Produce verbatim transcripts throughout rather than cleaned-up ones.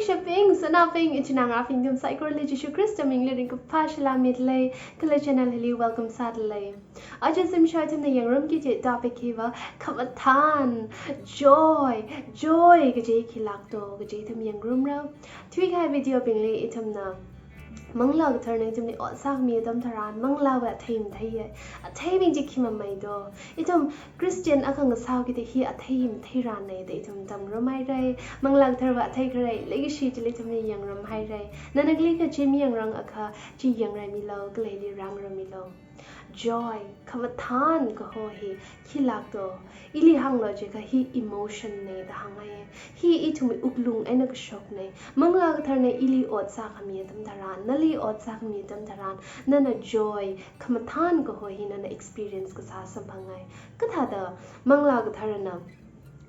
Leishibing, sanaobing, ichinā ngarābing nathum saikorali Jishu Khrista mingli ringkaphā salām midalei, kala channel hili welcome sādalei. Aja zimiksho ithumna yangrumki kaji topic hiva khamathān, joy, joy kaji khilāk do kaji ithum yangrumra. Thuikahai video bingli ithumna Manglā Katharana ithumli ot sākhami atam tharan, manglāwui athei matheiya. Atheibing chi khi mamei do? Ithum Christian akha ngasāhaokida hi athei hi matheirana da ithum tamngarumhaira. Manglā Katharva athei kharai, leikashi chili ithumli yangrumhaira. Nana kali kachi mayangrang akha chi yangraimilu, kala ili rāngarummilu. Joy, khamathān kaho hi khilāk do? Ili hānglu jiakha hi emotion na da hānghai. Hi ithumwui wuklung eina kashokna. Manglā Katharana ili ot sākhami atam tharan, nali ot sākhami atam tharan, nana joy, khamathān kaho hi nana experience kasā samphanghai. Kathāda Manglā Katharana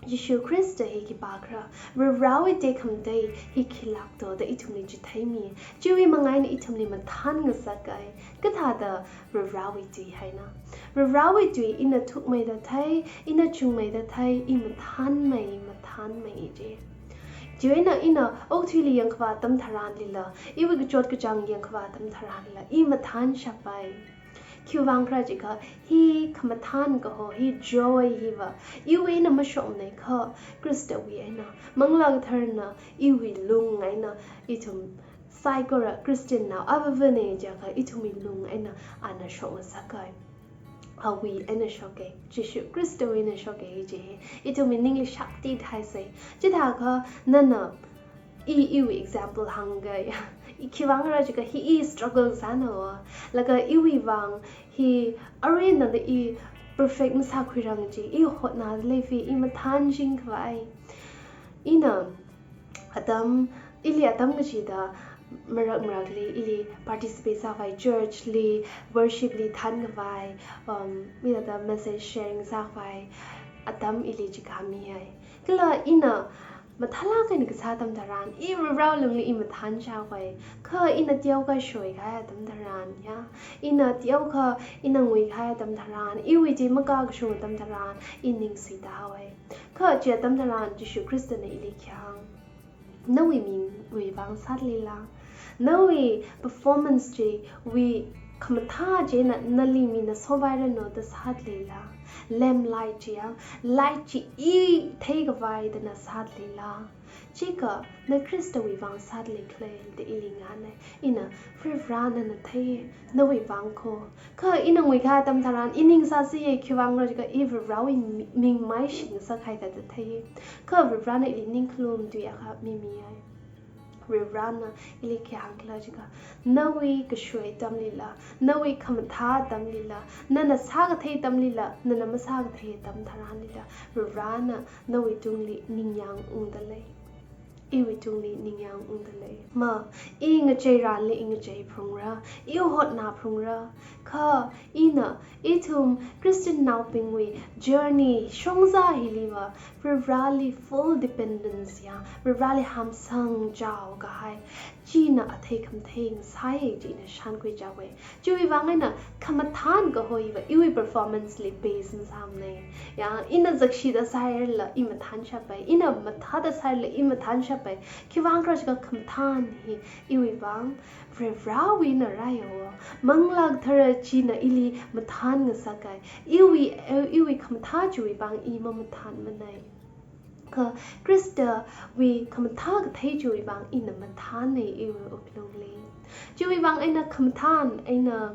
Jishu Khrista hi khipākhala, Varivarāwui tekhamatei hi khilāk do da ithumli chitheimi. Chiwui manga eina ithumli mathān ngasakhai. Kathāda Varivarāwui tui haina. Varivarāwui tui ina thukmeida thei, ina chungmeida thei, i mathānmei, mathānmei ji. Chiwui eina ina okathuili yangkhavā atam tharanlila, iwui kachot kachāng yangkhavā atam tharanlila, i mathānshappai. Khiwuivang khala jiakha, hi khamathān kaho, hi joy hiva iwui eina mashokmana kha, Khristawui eina. Manglā Katharana iwui lung eina, ithum saikora Christian nao avāvana jiakha ithumwui lung eina ana shokngasakhai. Awui eina shoka, Jishu Khristawui eina shoka ji. Ithumwui ningli shakti thaisa. Chithākha nana, i iwui example hāngga. I khiwuivang khala jiakha hi i struggle sāna wa. Laga iwui vang hi arui eina tangda i perfect masākhuirang ji. I hotnadalei fi, i mathānching khavai. Ina atam, ili atam kachida marak marakli ili participate sākhavai, church li, worship li thānkhavai, um, mi thāda message sharing sākhavai atam ili chikhami hai. Kala ina mathālāk eina kasā atam tharan, i Varivarāwui lungli i mathānshappai. Kha ina teokha shoikahai atam tharan, ya, ina teokha ina nguikahai atam tharan, iwui chi makakashung atam tharan, i ning suitāhaowa. Kha chi atam tharan Jishu Khristana ili khi hāng, nawui mingwui vang sālila, nawui performance chiwui khamathā china nali mina sopairanu da sālila, lamplight chi ya, light chi i theikhavai da na sālila, chikha na Khristawui vang sālei khala da ili ngahāna. Ina, Varivarā nana thei, nawui vang kho. Kha ina nguikahai atam tharan, i ning sāsiya, khiwuivang khala jiakha i Varivarāwui mi-, ming maishingngasakhaida da thei. Kha Varivarāna ili ningkhalum tui akha mimihai. Varivarāna ili khi hāngkhala jiakha, nawui kashui atamlila, nawui khamathā atamlila, nana sākathei atamlila, nana masākathei atam tharanlila, Varivarāna nawui tungli ningyāng ungdalei. Iwui tungli ningyāng ungdalei. Ma, i ngachei ranli i ngachei phalungra, i hotnā phalungra. Kha ina, ithum Christian naobingwui journey shongza hiliva, Varivarāli full dependence ya, Varivarāli hamsang chaokahai, china athei khamathei ngasai ji ina shānkhui chaowa. Chiwui vang eina khamathān kaho hiva iwui performance li base masāmana. Ya, ina zakshida sāhairala i mathānshappai, ina mathāda sāhairala i mathānshappai. Khiwuivang khala jiakha khamathān hi iwui vang Varivarāwui eina rāya. Manglā Kathara china ili mathān ngasakhai. Iwui, iwui khamathā chiwui vang i mamathānmana. Kha Khristawui khamathā kathei chiwui vang ina mathāna iwui wuklungli. Chiwui vang eina khamathān eina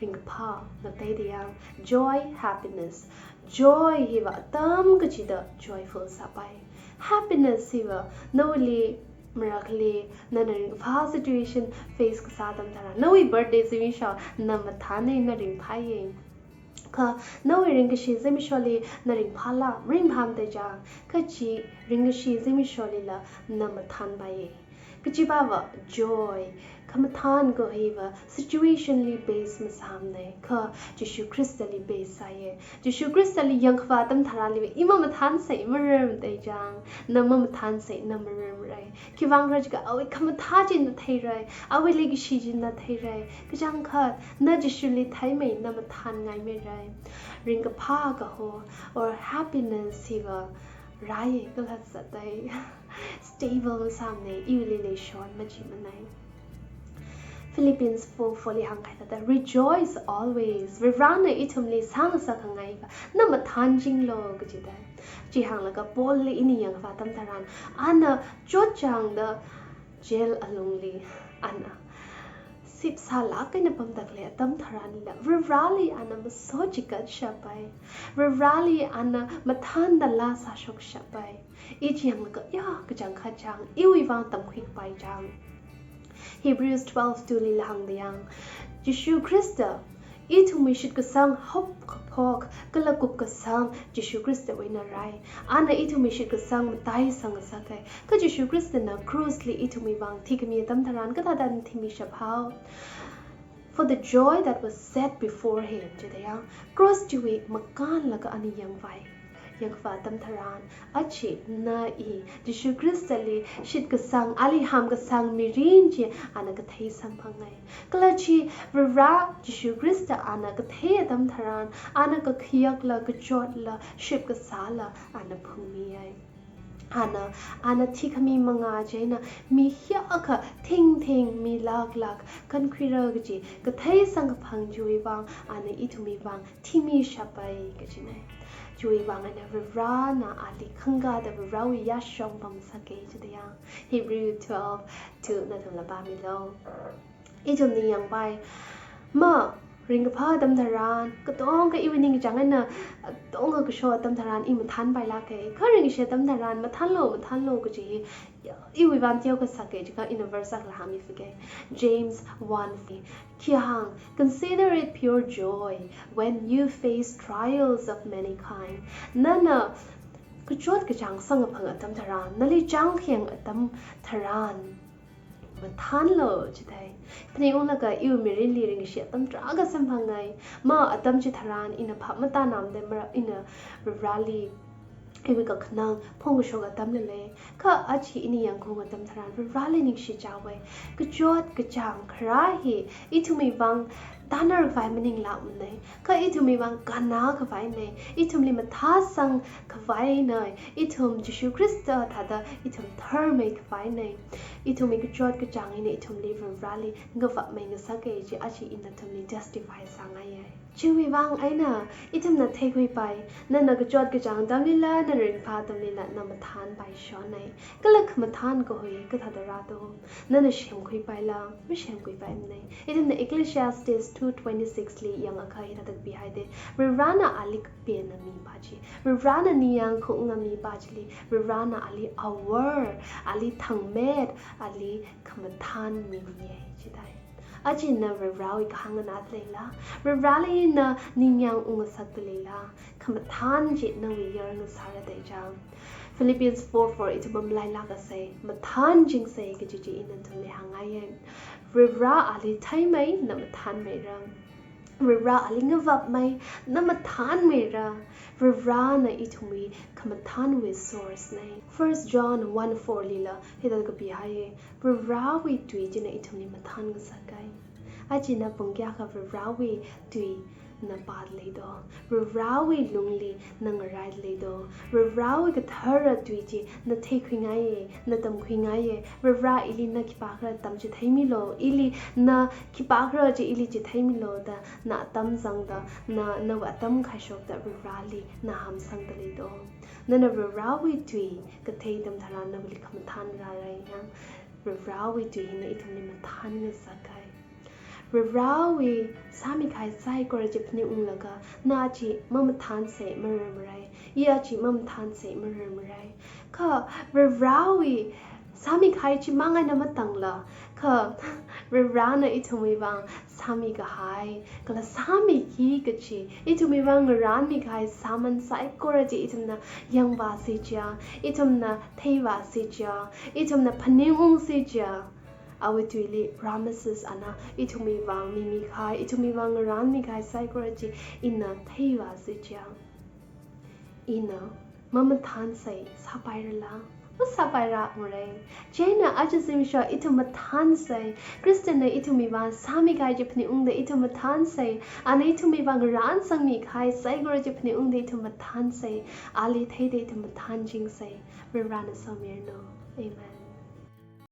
ringkaphā ngateida ya, joy, happiness. Joy hiva atam kachida joyful sāpai. Happiness hiva nawuili marakli nana ringkaphā situation face kasā atam tharan, nawui birthday zimiksho na mathāna, na ringphāya. Kha nawui ringkashi zimiksholi na ringphāla, ringphāmada chang, kha chi ringkashi zimiksholila na mathānpaiya. Kachipava joy, khamathān kaho hiva situation li base masāmana, kha Jishu Khristali base sāya. Jishu Khristali yangkhavā atam tharanliva i mamathānsei, mararmada chang, na mamathānsei, na mararmara. Khiwuivang khala jiakha awui khamathā chi na theira, awui leikashi chi na theira. Kachangkhat na Jishuli theimei, na mathānngaimara. Ringkaphā kaho or happiness hiva rāya kala zatai. Stable masāmana, iwuili leishon machimanei. Philippians four four li hāngkahai thāda, "Rejoice always." Varivarana ithumli sāngasakhangai va, na mathānchinglu kajida. Chi hānglaga Paulli ina yangkhavai atam tharan, ana chotchāngda jail alungli, ana sip sālāk eina pamda khalei atam tharanlila, Varivarali ana masochikatshappai. Varivarali ana mathānda laa sāshokshappai. I chi yanglaga, ya, kachangkhat chang, iwui vang tamkhui kapai chang. Hebrews twelve two lila hāngda yang, Jishu Khrista, ithumwui shitkasang haokaphok kala kupkasang Jishu Khristawui eina rai. Ana ithumwui shitkasang mataisang ngasakhai. Kha Jishu Khristana cross li ithumwui vang thikhami atam tharan kathāda ana thimishap hao. For the joy that was set before him, jida yang, cross chiwui makānlaga ana yangvai. Yangkhavai atam tharan, achi na i, Jishu Khristali shitkasang, ali hamkasang mirin chi ana kathei samphangai. Kala chi Varivara Jishu Khrista ana kathei atam tharan, ana kakhayakla, kachotla, ship kasāla, ana phungmiyai. Ana, ana thikhami mangā chieina mi hiyākha thingthing, mi laklak kankhuira kaji kathei samkaphang chiwui vang, ana ithumwui vang thimishappai kajinei. Chiwui vang eina Varivarana ali khangkāda Varivarawui yāshong pamngasaka jida yang. Hebrew twelve two nathumla pāmilu. Ithum ningyāngpai. Ma, ringkaphā atam tharan, katonga iwui ningchāng eina, katonga kasho atam tharan, i mathānpailāka. Kha ringshi atam tharan, mathānlu, mathānlu kaji, iwui vang teokha sāka jiakha ina verse akha hāngmi fike. James one three. Khi hāng, "Consider it pure joy when you face trials of many kind." Nana kachot kachāng samkaphang atam tharan, nali chāngkhayang atam tharan, mathānlu jidai. Phaningunglaga iwui mirinli ringshi atam tarākha samphangai. Ma atam chitharan ina phap matānamda mara ina Varivarali iwui kakhanang phongkashok atamla lei. Kha achi ina yangkhaung atam tharan Varivarali ningshi chaowai. Kachot kachāng kharā hi ithumwui vang tānar khavai maninglākmanei. Kha ithumwui vang kannā khavainei. Ithumli mathāsang khavainei. Ithum Jishu Khrista thāda ithum tharmei khavainei. Ithumwui kachot kachāng hina ithumli Varivarali ngavapmei ngasaka ji achi ina nathumli testify sāngaiya. Chiwui vang eina ithumna theikhuipai, nana kachot kachāng atamlila, na ringphā atamlila, na mathānpaishonei. Kala khamathān kahui kathāda rādo? Nana semkhuipaila, masemkhuipaimanei. Ithumna Ecclesiastes two twenty-six li yangakha hithāda kapihaida, Varivarana ali kapenna mipā chi, Varivarana ningyāng khaunga mipā chili, Varivarana ali awor, ali thangmet, ali khamathān mimiya jidai. Achi na Varivarawui kahāng nganāda leila, Varivarali na ningyāng ungngasakda leila, khamathān chi nawui yar ngasāra dai chang. Philippians four four ithum mamalailākasei, mathānchingsei kaji chi ina nathumli hāngngaiya. Varivara ali theimei, na mathānmeira. Varivara ali ngavapmei, na mathānmeira. Varivarana ithumwui khamathānwui source nei. First John one four lila hithāda kapihaiya, Varivarawui tui china ithumli mathān ngasakai. Achi na pung kayākha Varivarawui tui na pāda leido? Varivarawui lungli na ngaraida leido? Varivarawui kathara tui chi na theikhuingaiya, na tamkhuingaiya. Varivara, ili na khipākhala tamchitheimilu, ili na khipākhala chi ili chitheimilu da na atam zangda, na, nawui atam khaishokda Varivarali na hamsangda leido? Nana Varivarawui tui kathei atam tharan nawuili khamathān rārai yang. Varivarawui tui hina ithumli mathān ngasakai. Varivarawui sāmikahai saikora chi phaningunglaga, na chi mamathānsei mararmarai, i achi mamathānsei mararmarai. Kha Varivarawui sāmikahai chimang eina matangla, kha Varivarana ithumwui vang sāmikahai, kala sāmiki kachi, ithumwui vang ngarānmikahai sāman saikora chi ithumna yangvāsi chiakha, ithumna theivāsi chiakha, ithumna phaningungsi chiakha, awui tuili promises ana ithumwui vang mimikahai, ithumwui vang ngarānmikahai saikora chi ina theivāsi chiakha, ina mamathānsei sāpairala? Masāpairarmarei. Chieina aja zimiksho ithum mathānsei. Khristana ithumwui vang sāmikahai chi phaningungda ithum mathānsei. Ana ithumwui vang ngarānsangmikahai saikora chi phaningungda ithum mathānsei. Ali theida ithum mathānchingsei. Varivarana somiranu. Amen.